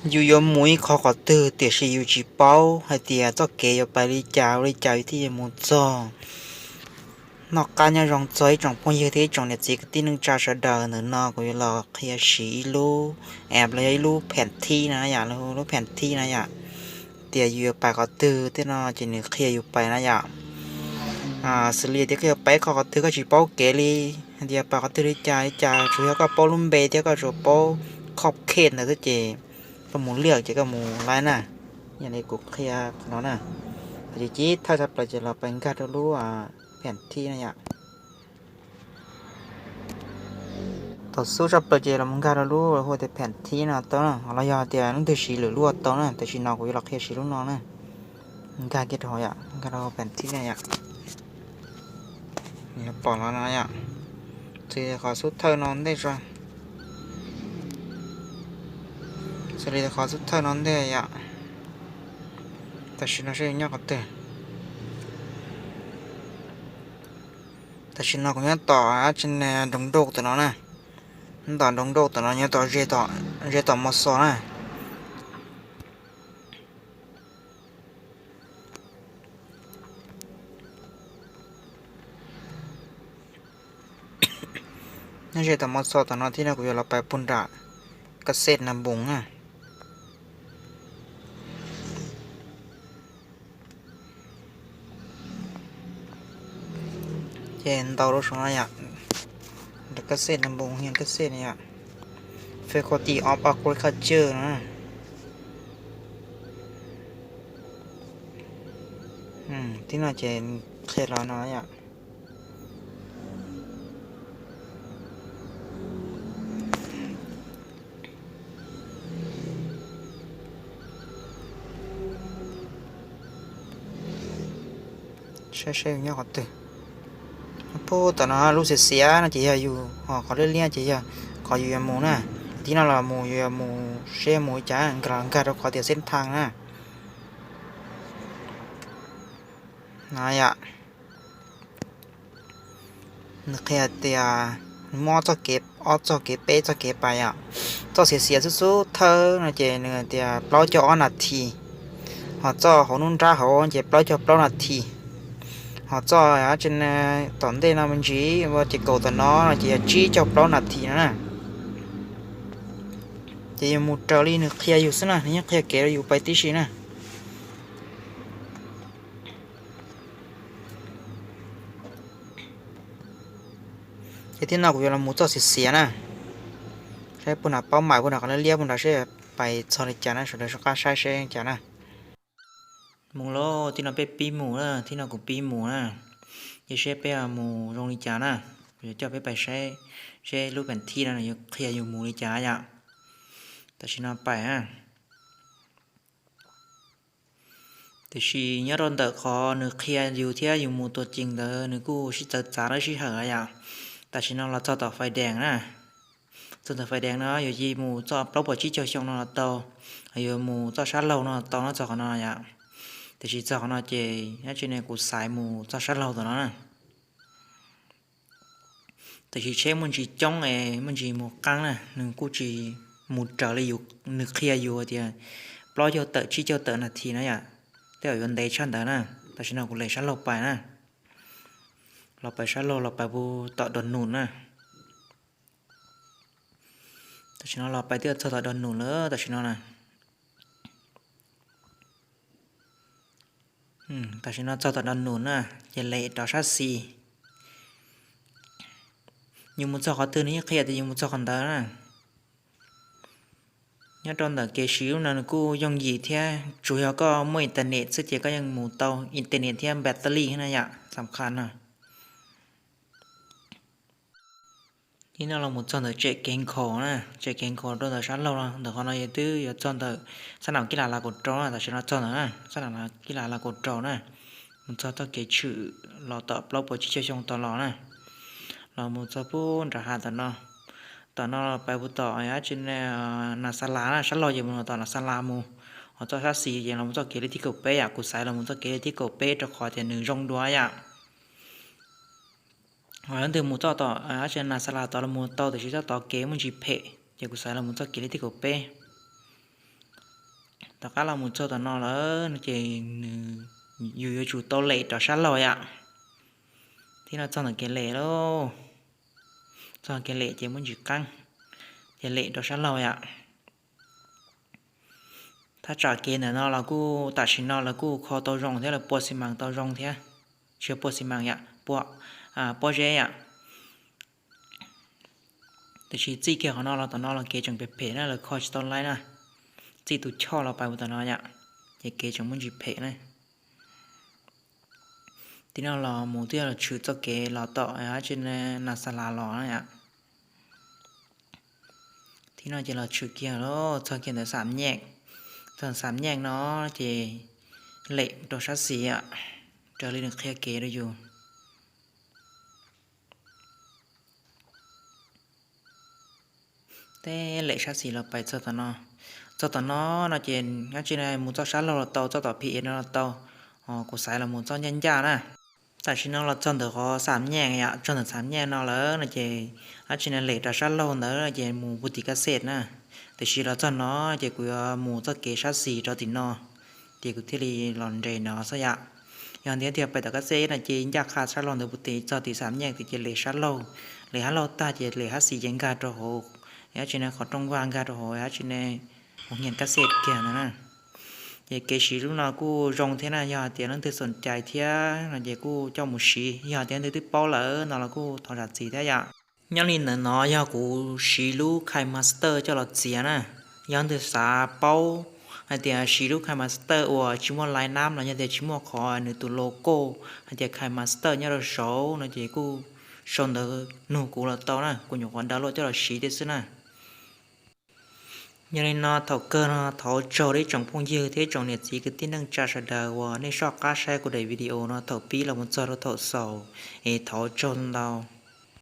Yus yuav mus ib qho qhov twg tiam sis yus tsis paub hais tias txoj kev yuav pais li cas ua li cas yus thiaj yuav mus txog. Noj qab nyob zoo txog ib tsoom phooj ywg thiab ib tsoom niam txiv kwv tij neej tsa sawv daws, ntawm no kuv yuav los qhia siv ib lub app los yog ib lub pheem thib na yom, lub pheem thib na yom, tias yus yuav pais qhov twg tej no ces nws qhia yus pais na yom. Xws li tias koj yuav pais qhov qhov twg koj tsis paub kev li, hais tias pais qhov twg li cas li cas, tsuas yog koj paub lub npe thiab koj tsuas paub khoj khej ntawd xwb ces koj mus liaj ces koj mus laib na. Yog li kuv qhia no na, ces thawj tshaj plaws ces los pais nkag rau lub pheem thib na yom. Thaum xub tshaj plaws ces los nkag rau lub hu tias pheem thib no tau na, los yog tias leej twg siv lwm lub tau na, tam sim no kuv yuav los qhia siv lub no na. Nkag kiag rau yom, nkag rau pheem thib na yom. Pom los no yom, xws li qhov xub thawj no ntej tso, xws li qhov xub thawj no ntej yom. Tam sim no seb nyob qhov twg. Tam sim no kuv nyob tom nroog Dau tom no na. Nyob tom nroog Dau tom no, nyob tom, ze tom Mos Xos na. Nyob ze tom Mos Xos tom no thiab no kuv yuav los pais puag nram Kas Xej Nas Npoos na. Ces ntau rau saum no yom, nram Kas Xej Nas Npoos, hias Kas Xej no yom, Faculty of Agriculture no. Tib no ces qhia los no yom. Saib seb nyob qhov twg. Puag tom no lub xiav xiav no ces yog yus, ho qhov liab liab ces yog qhov yus yuav mus na. Tib no los mus yus yuav mus seb mus li cas, nkag los nkag rau qhov tias xeeb thaj na. No yom. Nws qhia tias muab txoj kev, ob txoj kev peb txoj kev pais yom. Txoj xiav xiav xub xub thawj no ces nws tias plaub caug ob nas this, ho txoj hauv nruab nrab hauv ces plaub caug plaub nas this, ho txoj tom ntej no me ntsis ua ces kaum tom no no ces yog tsib caug plaub nas this no na. Ces yus mus raws li nws qhia yus xwb na, nws yeej qhia kev rau yus pais tib si na. Ces tib no kuv yuav los mus txoj xiav xiav na, saib puag nram paub mais puag nram qhov liab liab puag nrad seb pais txog li cas na, sawv daws soj qab saib seb cas na. Mus lauj, tib no peb pib mus na, tib no kuv pib mus na, ces seb peb mus zoo li cas na. Kuv yuav coj peb pais saib, seb lub peem thib no nws yuav qhia yus mus li cas yom. Tam sim no pais na. Tiam sis nyob rau ntawm qhov nws qhia yus thiab yus mus tuam cees ntawd nws kuj sib txawv txav lawm sij hawm yom. Tam sim no los txog tom fais dees na. Txog tom fais dees no yuav cia mus txoj plaub puas tsib caug xyoo no los tau, yuav mus txoj sab laug no los tau no txog qhov no yom. Tiam sis txog qhov no ces nyob tsis ne kuv xaiv mus txoj sab laug tom no na. Tiam sis tsheb muaj ntsis coob es muaj ntsis mus qeeb na, nws kuj tsis mus raws li nws qhia yus tias plaub caug tawm tsib caug tawm nas this na yom, tej zaum yuav ntev tshaj ntawd na. Tam sim no kuv lem sab laug pais na, los pais sab laug los pais puag tom Dog Nut na. Tam sim no los pais twb txog tom Dog Nut lawm tam sim no na. Tam sim no txog tom Dog Nut na, ces lem rov sab xis. Yus mus txog qhov twg nws yeej qhia tias yus mus txog qhov ntawd na. Nyob rau ntawm kev siv lub no nws kuj yooj yim thiab, tsuas yog koj muaj internet xwb ces koj yeej mus tau, internet thiab battery na yom, xam khas no. Ib no los mus txog ntawm tsem kev nkhaus na, tsem kev nkhaus rau ntawm sab laug no, ntawm qhov no yog twb yuav txog ntawm sab nram kib lam Las Kaum Rau na, tam sim no txog ntawm na, sab nram kib lam Las Kaum Rau na, mus txog txoj kev tshwm los tom plaub puas tsib caug xyoo tau los na, los mus txog puag nram hav tom no. Tom no los pais puag tom dab tsi, Nas Xas Las na, sab laug ces mus tom Nas Xas Las mus, ho txoj sab xis ces los mus txoj kev li thib kaum peb yom, kuv xaiv los mus txoj kev li thib kaum peb rau qhov tias nws zoo dua yom. Ho leej twg mus txoj tom dab tsi Nas Xas Las tod los mus tau, tiam sis txoj tod kev muaj ntsis phem ces kuv xaiv los mus txoj kev li thib kaum peb. Tom qab los mus txog tom no lawm no ces nws, yus yuav tsum tau lem rov sab laug yom. Thiab no txog ntawm kev lem lauj, txog kev lem ces muab ntsis qeeb, ces lem rov sab laug yom. Thaj tsam kev ntawm no los kuj tam sim no lawv kuj kho tau zoo thiab, lawv pua xi mas tau zoo thiab, tsis yog pua xi mas yom, pua pob zeb yom. Tiam sis txij kiag qhov no los tom no los kev tseem phem phem na, lawv kho tsis tau laib na. Txij tus choj los pais mus tom no yom, ces kev tseem muaj ntsis phem na. Tim no los mus twb yog los tshwm txoj kev los tom dab tsi, Nas Xas Las los na yom. Tim no ces los tshwm kiag los txog kiag ntawm Xam Nyeej, txog Xam Nyeej no ces lem rau sab xis, raws li nws qhia kev rau yus. Teb lem sab xis los pais txog tom no, txog tom no no ces dab tsi ne mus txoj sab laug los tau, txoj tom phi no los tau, kuv xaiv los mus txoj ncaj ncaj na. Tam sim no los txog ntawm qhov Xam Nyeej yom, txog ntawm Xam Nyeej no lawm no ces dab tsi ne lem rau sab laug ntawd ces mus puag tim kab xej na. Tiam sis los txog no ces kuv yuav mus txoj kev sab xis rau tim no, ces kuv thiaj li los nres no xwb yom. Yog tias tiag pais tom kab xej no ces ncaj qha sab laug ntawd puag tim txog tim Xam Nyeej ces lem sab laug, lem sab laug tag ces lem sab xis ces nkag rau hauv, dab tsi ne qhov rooj vag nkag rau hauv dab tsi ne, hauv nyias kab xej kiag ntawd na. Ces kev siv lub no kuj zoo thiab na, yog hais tias leej twg xom cai thiab no ces kuj coj mus siv, yog hais tias leej twg twb paub lawm no los kuj thov zam txim thiab yom. Nyob li ntawm no yog kuv siv lub KineMaster coj los txiav na. Yog leej twg xav paub hais tias siv lub KineMaster uas tsis muaj line nab los yog tias tsis muaj qhov nws tus logo hais tias KineMaster nyob rau saud no ces kuj sau ntawv nug kuv los tau na, kuv nyuam qhuav download coj los siv thiab xwb na. Yog li no thaum kawg no thov ua tsaug rau ib tsoom phooj ywg thiab ib tsoom niam txiv kwv tij neej tsa sawv daws uas nej soj qab saib kuv daim video no thaum pib los mus txog rau thaum xaus, es thov ua tsaug ntau.